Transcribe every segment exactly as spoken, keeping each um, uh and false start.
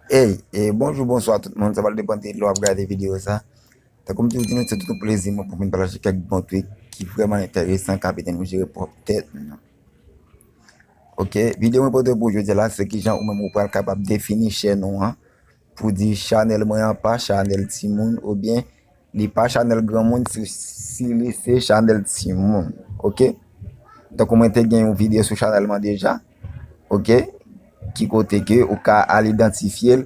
Hey, e bonjou, bonswa tout moun. Sa pral depann de lè w ap gade videyo sa. Tankou m toujou di nou, se tout yon plezi mwen pou m vin pataje kèk bon trik ki vrèman enteresan k ap ede nou jere pwòp tèt nou. Oke, videyo mwen pote pou jodi a la, se kijan ou menm ou pral kapab defini chèn ou an pou di chanèl mwen an pa chanèl timoun oubyen li pa chanèl granmoun si, si li se chanèl timoun. Oke? Tankou mwen te gen yon videyo sou chanèl mwen deja. Oke? Ki kote ke ou ka al idantifye l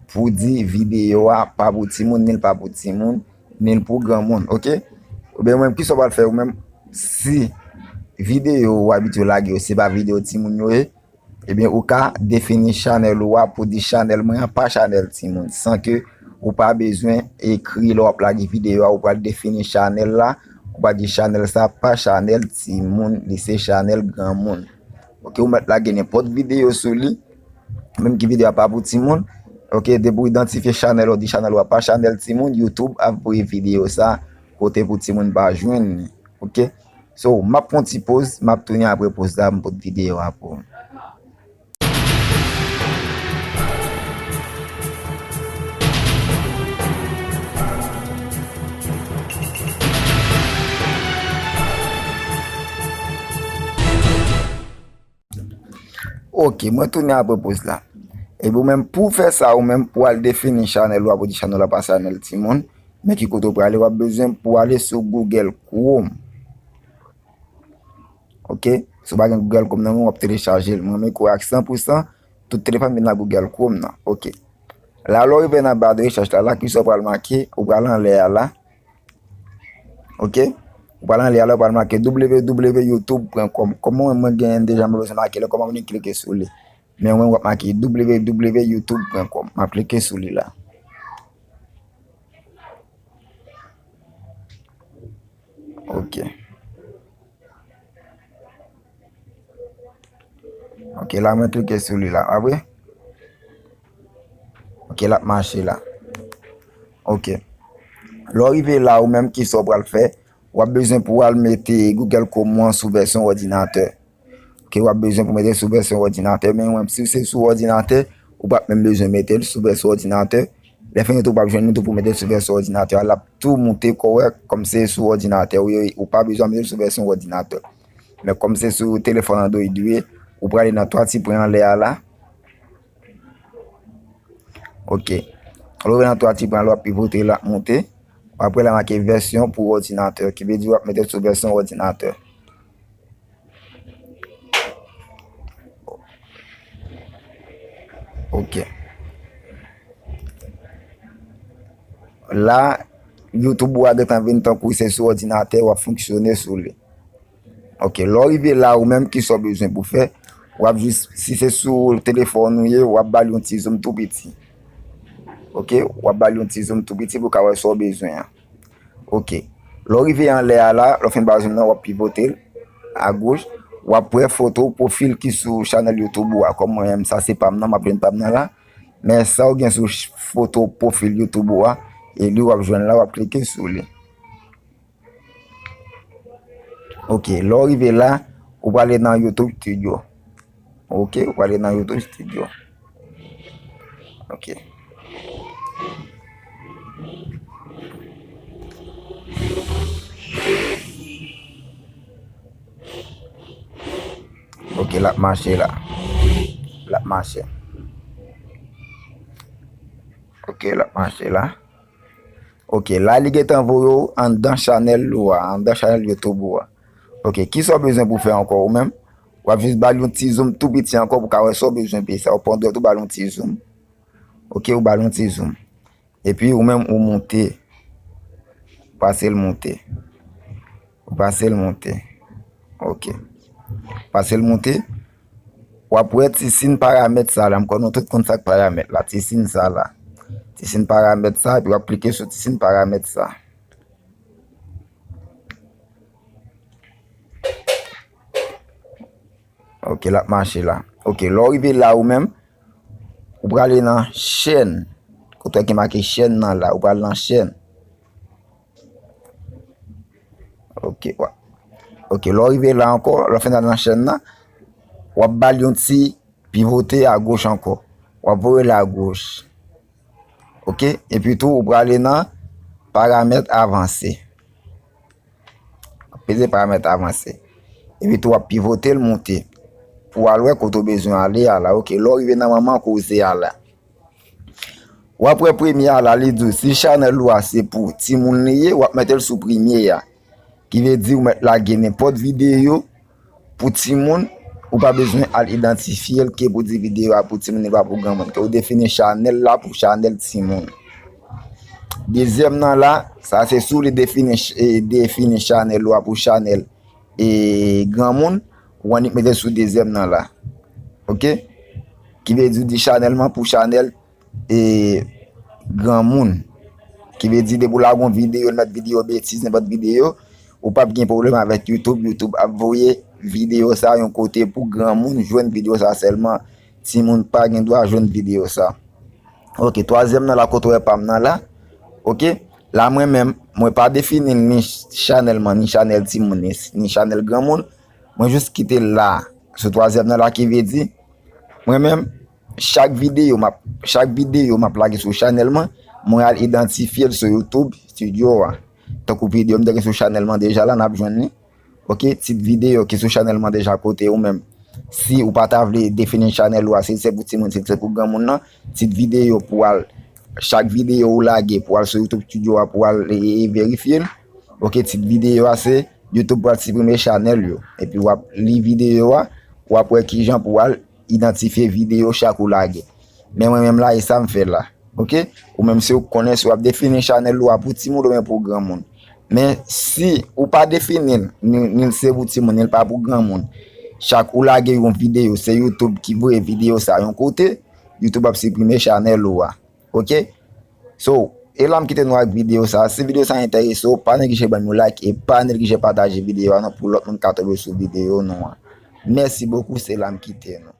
pou di videyo a pa pou timoun, ni l pa pou timoun, ni l pou granmoun. Oke? Oubyen ou menm, kisa w pral fè ou menm si videyo ou abitye lage yo, se pa videyo timoun yo ye? Ebyen, ou ka defini chanèl ou a pou di chanèl mwen an pa chanèl timoun, san ke ou pa bezwen ekri lè w ap lage videyo a, ou pral defini chanèl la, ou pral di chanèl sa pa chanèl timoun, li se chanèl granmoun. Oke, ou mèt lage nenpòt videyo sou li, menm ki videyo a pa pou timoun. Oke, depi w idantifye chanèl ou, di chanèl ou a pa chanèl timoun, YouTube ap voye videyo sa kote pou timoun pa jwenn li. Oke? So, m ap pran ti poz, m ap tounen apre poz la, m pote videyo a pou ou. Oke, mwen tounen apre poz la. Epi ou menm, pou w fè sa, ou menm, pou w al defini chanèl ou a, pou di chanèl la pa chanèl timoun, men ki kote w prale, w ap bezwen pou w ale sou Google Chrome. Oke? Si w pa gen Google Chrome nan men w, w ap telechaje l. Mwen menm, mwen kwè ak san pou san, tout telefòn vin nan Google Chrome nan. Oke. La, lè w rive nan ba de rechèch la, la, kisa w pral make, ou pral anlè a la. Oke? Ou pral anlè a la, ou pral make w w w youtube pwen kòm. Kòm mwen, mwen genyen deja, mwen bezwen make l, kòman mwen klike sou li? Men mwen, w ap make w w w youtube pwen kòm. M ap klike sou li la. Oke. Oke, la mwen klike sou li la, pa vre? Oke, l ap mache la. Oke. Lè w rive la, ou menm, kisa w pral fè? W ap bezwen pou w al mete Google Chrome ou an sou vèsyon òdinatè. Oke, w ap bezwen pou mete l sou vèsyon òdinatè, men menm si w se sou òdinatè, ou p ap menm bezwen mete l sou vèsyon òdinatè. Lè fini tou, w p ap jwenn li tou pou mete l sou vèsyon òdinatè a, l ap tou moute kòrèk, kòm se sou òdinatè ou ye, ou pa bezwen mete l sou vèsyon òdinatè. Men kòm se sou telefòn Android ou ye, ou prale nan twa ti pwen anlè a la. Oke. Lè w rive nan twa ti pwen la, w ap pivote, l ap moute. Apre la make vèsyon pou òdinatè, ki vle di w ap mete l sou vèsyon òdinatè. Oke. La, YouTube ou a gentan vin tankou se sou òdinatè w ap fonksyone sou li. Oke, lè w rive la, ou menm, kisa w bezwen pou fè? W ap jis, si se sou telefòn ou ye, w ap ba l yon ti zoom tou piti. Oke, w ap ba l yon ti zoom tou piti pou w ka wè sa w bezwen an. Oke. Lè w rive anlè a la, lè w fin ba l zoom nan, w ap pivote l agoch, w ap wè foto pwofil ki sou chanèl YouTube ou a. Kòm mwen menm, sa se pa m nan, m ap jwenn pa m nan la. Men sa w gen sou ch-, foto pwofil YouTube ou a, e li w ap jwenn la, w ap klike sou li. Oke, lè w rive la, ou prale nan YouTube Studio. Oke, ou prale nan YouTube Studio. Oke. Oke, l ap mache la. L ap mache. Oke, l ap mache la. Oke, la li gentan voye w anndan chanèl ou a, anndan chanèl YouTube ou a. Oke, kisa w bezwen pou fè ankò ou menm? W ap jis ba l yon ti zoom tou piti ankò pou w ka wè sa w bezwen pi sa. Ou pran dwèt ou ba l yon ti zoom. Oke, ou ba l yon ti zoom. Epi ou menm ou moute. Pase l moute. Ou pase l moute. Oke. Pase l moute. W ap wè ti siy paramèt sa la. M kwè nou tout konn sa k paramèt la. Ti siy sa la. Ti siy paramèt sa, epi w ap klike sou ti siy paramèt sa. Oke, l ap mache la. Oke, lè w rive la ou menm, ou prale nan chèn. Kote ki make chèn nan la, ou pral nan chèn. Oke, wa-, oke, lè w rive la ankò, lè w fin al nan chèn nan, w ap ba l yon ti pivote agoch ankò. W ap voye l agoch. Ok, epi tou ou prale nan paramèt avanse. Peze paramèt avanse. Epi tou w ap pivote l monte pou w al wè kote w bezwen ale a la. Ok, lè w rive nan manman koze a la, w ap wè premye a la, li di w si chanèl ou a se pou timoun li ye, w ap mete l sou premye a. Ki vle di ou mèt lage nenpòt videyo pou timoun, ou pa bezwen al idantifye l ke pou di videyo a pou timoun, li pa pou granmoun. Ke ou defini chanèl la pou chanèl timoun. Dezyèm nan la, sa se si w vle defini, ch- e, defini chanèl ou a pou chanèl e granmoun, ou annik mete l sou dezyèm nan la. Ok? Ki vle di w di chanèl man pou chanèl e granmoun. Ki vle di depi w lage yon videyo, l mèt videyo betiz, nenpòt videyo, ou p ap gen pwoblèm avèk YouTube. YouTube ap voye videyo sa yon kote pou granmoun jwenn videyo sa sèlman. Timoun pa gen dwa jwenn videyo sa. Ok, twazyèm nan la kote w wè pa m nan la. Ok, la mwen menm, mwen pa defini l ni chanèl man, ni chanèl timoun, ni, ni chanèl granmoun. Mwen jis kite l la, sou twazyèm nan la ki vle di, mwen menm, chak videyo m ap, chak videyo m ap lage sou chanèl mwen, mwen al idantifye l sou YouTube Studio a. Tankou videyo m te gen sou chanèl mwen deja la, n ap jwenn li. Ok, tit videyo ki sou chanèl mwen deja kote ou menm. Si ou pa ta vle defini chanèl ou a, si se pou timoun, si se pou granmoun nan, tit videyo pou al, chak videyo ou lage pou al sou YouTube Studio a pou al e, e verifye l. Ok, tit videyo a se YouTube pral siprime chanèl yo. Epi w ap li videyo a, w ap wè kijan pou al idantifye videyo chak ou lage. Men mwen menm la, e sa m fè la. Ok? Ou menm si ou konnen si w ap defini chanèl ou a pou timoun oubyen pou granmoun. Men si ou pa defini l, ni, ni l se pou timoun, ni l pa pou granmoun. Chak ou lage yon videyo, se YouTube ki voye videyo sa yon kote, YouTube ap siprime chanèl ou a. Ok? So, e la m kite nou ak videyo sa. Si videyo sa enterese w, pa neglije ban m yon like e pa neglije pataje videyo a non pou lòt moun ka tonbe sou videyo nou an. Mèsi bokou, se la m kite nou.